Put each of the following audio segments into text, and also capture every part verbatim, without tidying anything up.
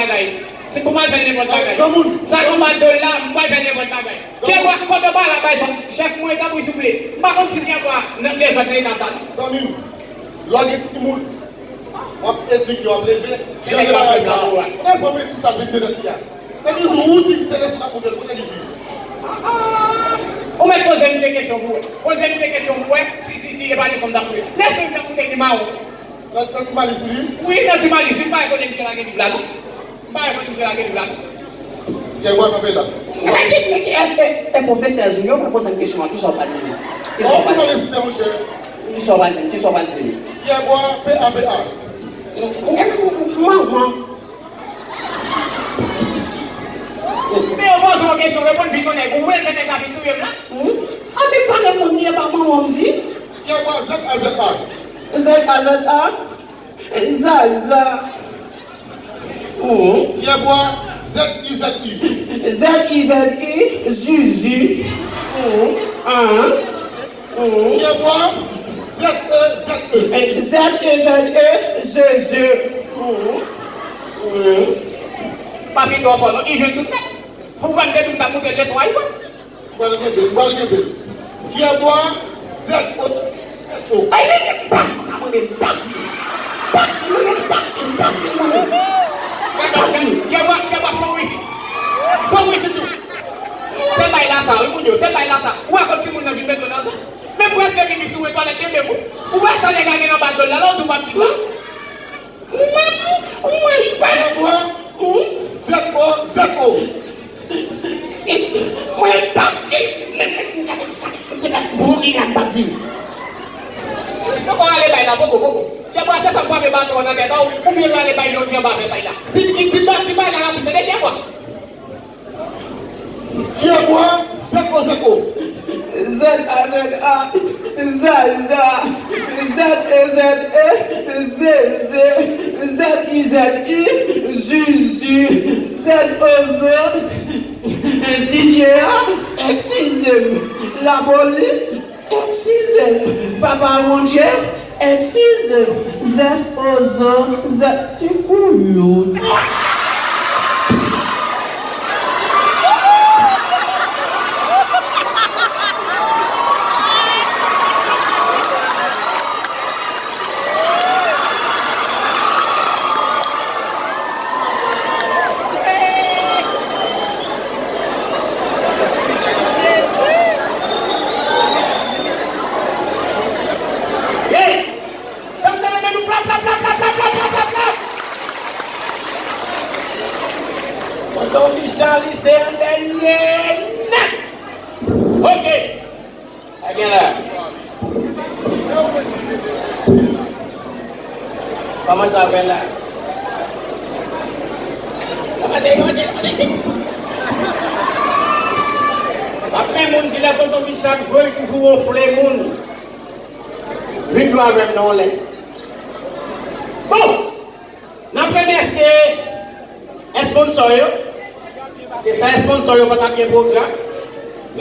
bagay. Se pou m al fè nenpòt bagay. Granmoun. Sa konba dola, m pral fè nenpòt bagay. Pyebwa, kote w pa la bay sa? Chèf mwen, tanpri, souple. M pa konn si Pyebwa nan dezòd nan eta sa, non. Zanmi m, lè w gen timoun, w ap edike, w ap leve, jan de bagay sa a. Kote l pran penti sa l pentire tèt li a? Epi tou, ou di se leson n ap montre l, kote li viv? Ou mèt poze misye kesyon pou wè. Poze misye kesyon pou wè si, si, si e pa leson m t ap montre. Leson m t ap montre li mawon. Nan, nan Ti Malis li? Wi, nan Ti Malis, wi, m pa wè kote misye lage liv la, non. M pa wè kote misye lage liv la, non. Pyebwa kanpe la. E, e, e, e, pwofesè Junior, fè poze m kesyon an, kisa w pral di m? Kisa w pral di m? Kisa w pral di m? Kisa w pral di m? Pyebwa, P A P A. Manman. Men yo poze w kesyon, reponn vit non nèg. Ou wè nèg la vin touye m la? Hmm? Anben pa reponn li, e pa manman m di. Pyebwa, Z A Z A. Z A Z A? Zaza. Hmm. Pyebwa, Z I Z I. Z I Z I, zuzu. Hmm. An. Hmm. Pyebwa, Z E Z E. Z E Z E, zeze. Hmm. Hmm. Pa fin twò fò non, i jwenn tout nèt. Pou mwen te di m t ap montre leson a, wi. M pral kenbe l, m pral kenbe l. Pyebwa, Z O, Z O. Ay, men, men, m pa di sa, mwen menm, m pa di. M pa di, mwen menm, m pa di, m pa di, mwen menm. M pa di. Pyebwa, Pyebwa, fò w isit. Fò w isit tou. Se bay la sa, wi, moun yo, se bay la sa. Ou wè kòm timoun nan vin mete w nan zòn. Men prèske vin sou twalèt kenbe m, wi. Ou wè sa nèg la gen anba do l la, la, ou di w p ap di m la. Mwen, mwen pa. Pyebwa, Z O, Z O. Mwen pa di. Mwen pa di. Mwen pa di. Poko ale bay la, poko, poko. Pyebwa, se sa m frape baton nan tèt ou, oubyen w ale bay lòt jan pa fè sa la. Di, di, di, di bay la rapid, tande, Pyebwa. Pyebwa, Z O Z O. Z A Z A, zaza. Z E Z E, zeze. Z I Z I, zuzu. Z O Z O, D J a, eskize m. Lapolis, eskize m, Papa Bondye, eskize m, Z O Z O, Z, ti koulout. Hey! Fè m tande men nou plap, plap, plap. Tonton Michali se an dènye nèt. Ok. Sa gen la? Kòman sa fè la? Kòmanse, kòmanse, kòmanse isit. Anpil moun di lè Tonton Bicha ap jwe, li toujou wonfle moun. Vin jwe avè m nan yon lè. Bon! N ap remèsye esponsò yo. Se sa, esponsò yo pa t ap gen pwogram.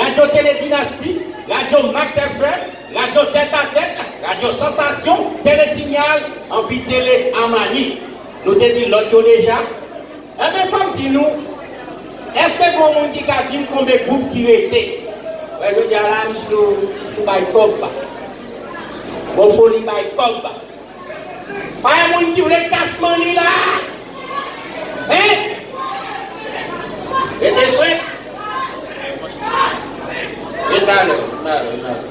Radyo Tele Dinasti, Radyo Max F M, Radyo Tèt a Tèt, Radyo Sansasyon, Tele Sinyal, anpi Tele Amani. Nou te di lòt yo deja. Enben, fò m di nou, èske gon moun ki ka di m konbe gwoup ki rete? Wè, jodi a la, m sou, sou bay kòb. Bon, foli bay kòb. Pa gen moun ki vle cash money la? Hein? Rete swen. Vin pale, vin pale, vin pale.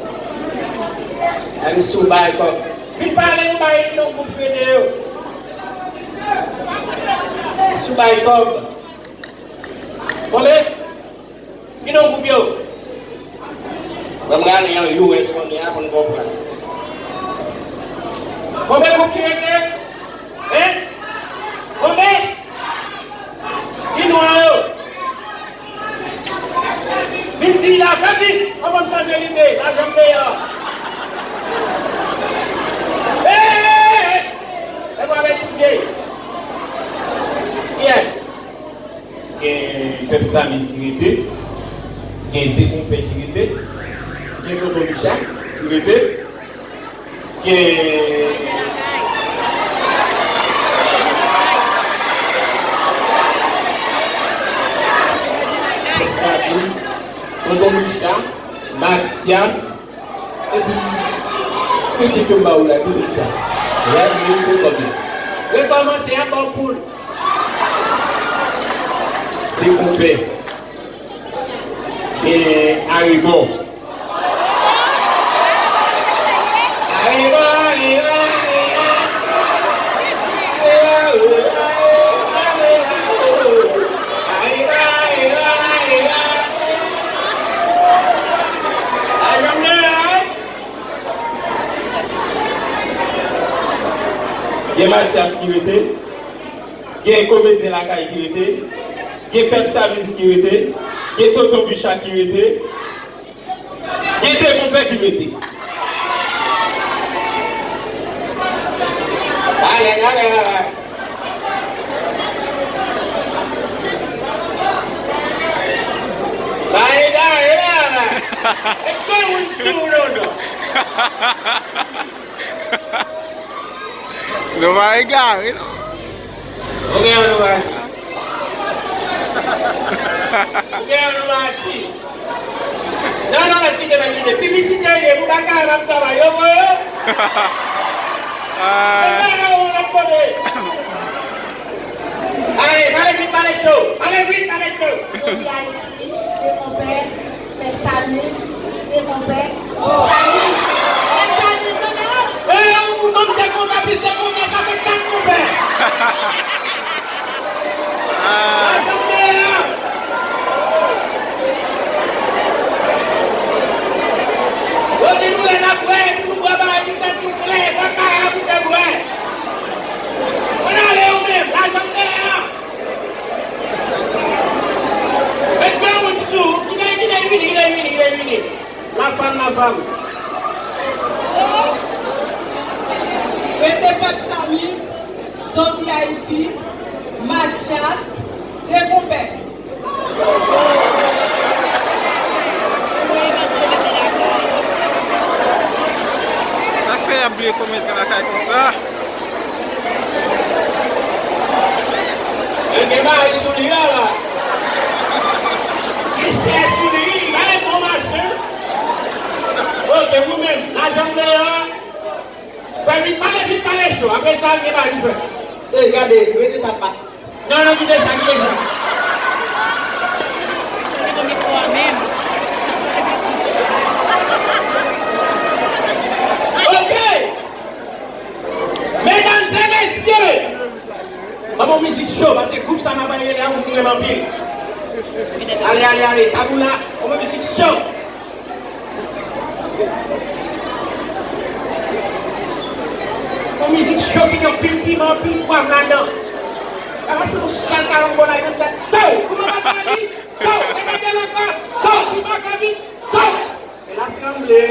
M sou bay kòb. Fin pale, nou bay non gwoup ki rete yo. Sou bay kòb. Konbe? Ki non gwoup yo? Ban m rale yon U S kounye a pou n konprann. Konbe gwoup ki rete? Hein? Konbe? Ki non yo? Vin di la, fè vit, anvan m chanje lide, lajan m peye a. Hey, hey, hey, hey. Lè m avètije. Yeah. Gen Pèp Samis ki rete, gen De Konpè ki rete, gen Tonton Bicha ki rete, gen Pèp Samis, Tonton Bicha, Matyas, epi se se ke m ba ou la, Tonton Bicha. Rèd, rèd, rèd, rèd. Rekòmanse, y ap ba w poul. De Konpè. Gen Arebò. Arebò, Arebò, Arebò. Arebò, Arebò, Arebò. Gen Matyas ki rete. Gen Komedyen Lakay ki rete. Gen Pèp Samis ki rete. Gen Tonton Bicha ki rete. Gen De Konpè ki rete. Dale, dale, dale. Dale, dale, dale. E ke moun sou nou, non? Nou pa egare, non. Ou gen yon nou pa. Ou gen yon nou pa, ti. Non, non, mèt kite, mèt kite. Piblisite li ye, pou baka a p ap travay. Yo voye yo. Ah. Mèt la yo, l ap kote. Ale, pale vit, pale cho. Pale vit, pale cho. Jodi Ayiti, De Konpè, Pèp Samis, De Konpè, Pèp Samis, Pèp Samis, ann ale. E, yon moun De Konpè plis De Konpè, sa fè kat konpè. Ah. Asanble a. Yo di nou lè n ap bwè, pou nou bwè bagay ki tèt nou klè, pa kara pou te bwè. Ann ale yo menm, lajan m dèyè a. Met granmoun sou, kite, kite l vini, kite l vini, kite l vini. Lafam, lafam. Rete Pèp Samis, Zombi Ayiti, Matyas, De Konpè. Sa k fè y ap bliye Komedyen Lakay konsa? Yo gen bagay sou li la, la. Gen sè sou li, li bay enfòmasyon. Oke, ou menm, lajan m deyò a. Fè vit, pale vit, pale cho. Apre sa, gen bagay pou fè. E, gade, rete sa pa. Non, non, kite sa, kite sa. Oke. Medam e mesye, ban m yon mizik cho, paske gwoup sa m ap rele a, gwoup m renmen anpil. Ale, ale, ale, Taboula, ban m yon mizik cho. Mizik cho ki gen anpil piman, anpil pwav ladan. Sa se yon sèl kalanbola nan tèt. Tow! Kouman pa fè li? Tow! Repete l ankò! Tow! Si pa fè vit! Tow! E l ap tranble.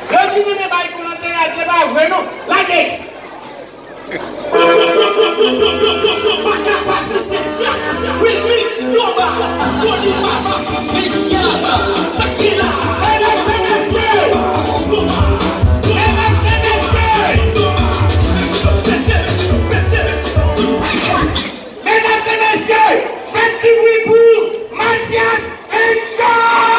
Yo di nou gen bay pou lanterè, se pa vre non. Lage! Remix, Doba, Tony Babas, Metiaz, sa ki la. Medam e mesye, medam e mesye, medam e mesye, fè ti bri pou Matias Enjoy!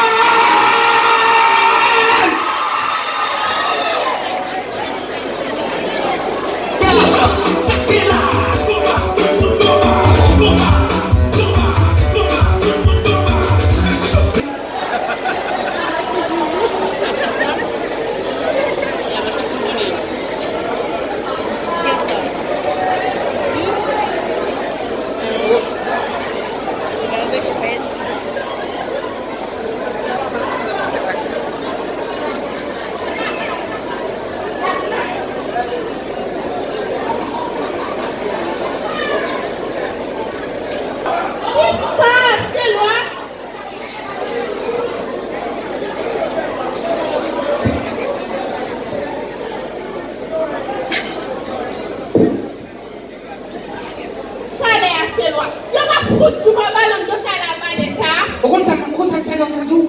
Pale a Selwa. Yo pa fout di w pa ba lann de kay la pale sa. Ou konn sa, ou konn sa Selwa ka di w?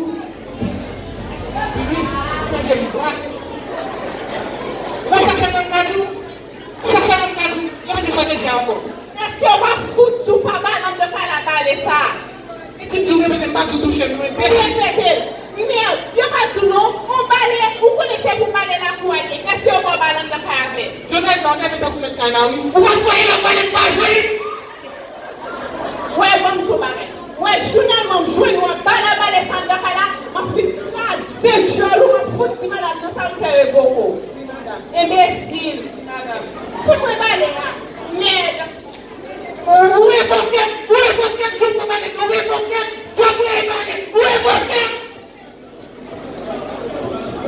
Chanje vwa. Ou konn sa Selwa ka di w? Sa Selwa ka di w? Yo pa bezwen de sa ankò. Èske yo pa fout di w pa ba lann de kay la pale sa? Pitit di w repete m pa di w touche m non, enbesil. Repete l. Mèd, yo pa di w non. On bale, ou konnen se pou bale lakou a l ye. Èske yo ba w ba lann de kay avè l? Jodi a, m pa fè tankou mèt kay la, wi. Ou pa t voye lòt bale m pa jwenn? Wè, ban m di w bagay. Wè, jounèlman m jwenn w ap bale bale sa anndan kay la, m ap fin kraze dyòl ou, m ap fout di madanm nan sa m fè revoke w. Wi, madanm. Enbesil. Wi, madanm. Fout mwen bale a. Mèd. Ou revoke m, ou revoke m, jouk mwen bale, ou revoke m, jouk mwen bale, ou revoke m.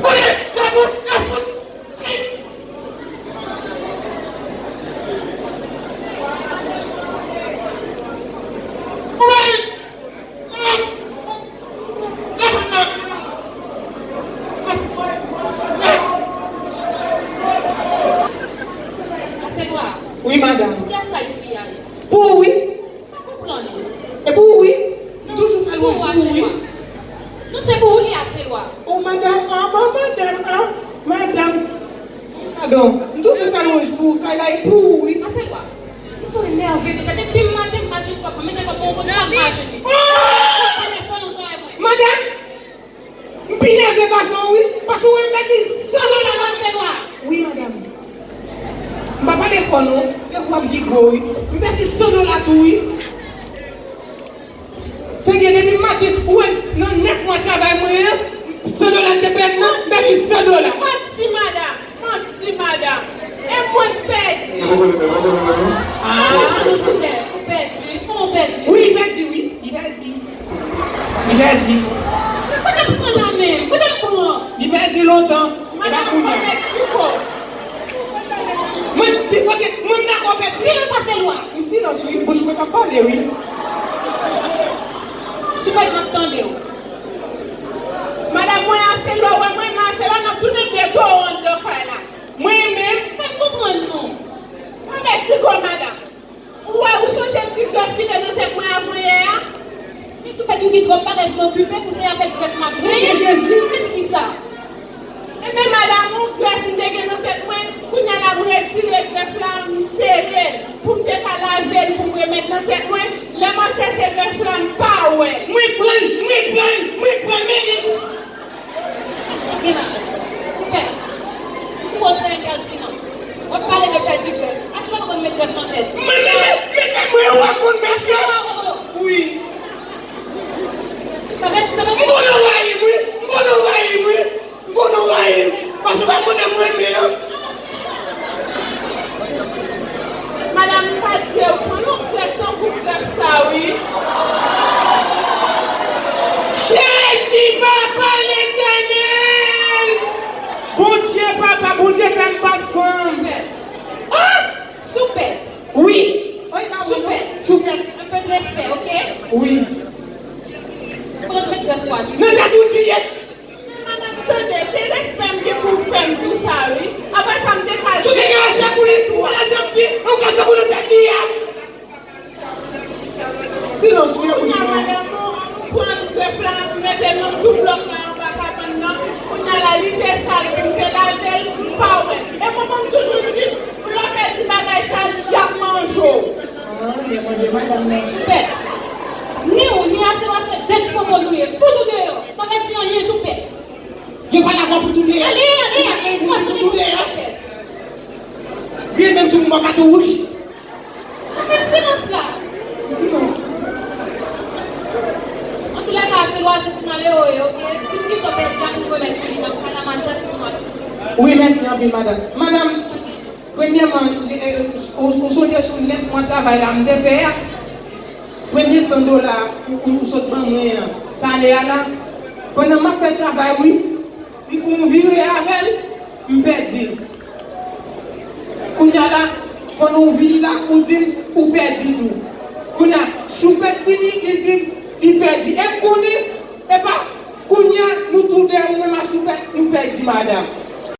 Konnen, djab ou, ka fout, fi. Ou wè, Aselwa. Wi, madanm. Pou kiyès kay isi a ye? Pou ou, wi. M pa konprann ou. E pou ou, wi. M toujou fè lwanj pou ou, wi. Non, se pou ou li, Aselwa. O, madanm, a, bon, madanm, a, madanm. Padon, m toujou fè lwanj pou ou, kay la e pou ou, wi. Aselwa, ou twò enève deja. Depi maten, m pa jwenn kòb mwen. Mete kòb mwen, ou konn pa jwenn li. Telefòn ou sou mwen. Madanm, m pi nève pase w, wi, paske w wè m pèdi san dola nan Aselwa. Wi, madanm. M pa pale fò, non. Gen vwa m ki gwo, wi. M pèdi san dola tou, wi. Se gen depi maten, ou wè, nan nèf mwa travay mwen an, san dola m te pèdi, m pèdi san dola. Manti, madanm. Manti, madanm. E mwen k pèdi. Ah, nou sou tè, ou pèdi. Kòman ou pèdi? Wi, li pèdi, wi. Li pèdi. Li pèdi. Kote m pran la menm? Kote m pran? Li pèdi lontan. E pa kounye a. Madanm, mwen eksplike w. Mwen di, ok, mwen m dakò pèdi. Silans, Aselwa. M silans, wi. Bouch mwen k ap pale, wi. Sipèt m ap tande w. Madanm, mwen Aselwa, w wè mwen menm Aselwa, n ap tounen gen towo anndan kay la. Mwen menm? Fè m konprann non. Mwen m eksplike w, madanm. Ou wè, ou sonje m di grèf ki te nan tèt mwen avan yè a? Men sou fèt ou gen twòp bagay pou okipe, pou se afè grèf m ap veye. Jezi. Ou te di kisa? Enben, madanm, yon grèf m te gen nan tèt mwen, kounye a la m retire grèf la, m sere l, pou m te ka lave l, pou m remèt nan tèt mwen. Lè m al chèche grèf la, m pa wè l. Mwen pran l, mwen pran l, mwen pran l, men li. Gen la. Sipèt. Ou konprann sa m di non. W ap pale de pèdi grèf. Aselwa pa konn met grèf nan tèt. Men, men, men, men, men, mwen, w ap konn mesye. Wi. Sa fè ti semenn. M konn anvayi m, wi. M konn anvayi m, wi. M konn anvayi m. Paske w pa konnen mwen renmen an. Madanm, m pa di w pran yon grèf tankou grèf sa, wi. Jezi, Papa Letènèl! Bondye Papa, Bondye fè m bat fanm. Ah! Soupèt. Wi. Oy, pa wi, non. Soupèt. Soupèt. Un peu de respect, ok? Wi. Fò w met gad pou aji. Nan tèt ou di l ye. Men madanm, tande, se respè m gen pou w fè m di w sa, wi. Apre sa, m te ka... Si w te gen respè pou li, ou pa t ap janm di, ou ka tankou nan tèt li a. Silans, wi, wi. Kounya, madanm, ou, ou pran grèf la, ou mete l nan tout blòk la anba kabann nan. Kounya la, li te sal, pou m te lave l, m pa wè. E mwen menm, m toujou di, lè w pèdi bagay sal, y ap manje w. Ah, y ap manje madanm nan. Soupèt. Ni ou, ni Aselwa, se de ti popo nou ye. Fout ou deyò. Pa ka di anyen, Soupèt. Yo pa la pou tou deyò. Ale, ale, ale. Pou tou deyò. Vye menm sou mwen, katon wouj. Anpil silans la. Silans. Antoulèka, se lwa, se ti malere, oke? Tout ki sot pèdi a, nou remèt pou li, nan kanaval, sa, se pou mwen. Wi, mèsi anpil, madanm. Madanm, premyèman, e, e, ou, ou sonje sou nèf mwa travay la, m te fè a? Premye san dola ou, ou, ou sot ban mwen an, talè a la, pandan m ap fè travay, wi, m fè yon vire avè l, m pèdi l. Kounya la, pandan w vini la, ou di m ou pèdi tou. Kounya, Choupèt vini, li di m li pèdi. E m konnen, epa, kounya, nou tou de, ou menm ak Choupèt, nou pèdi madanm.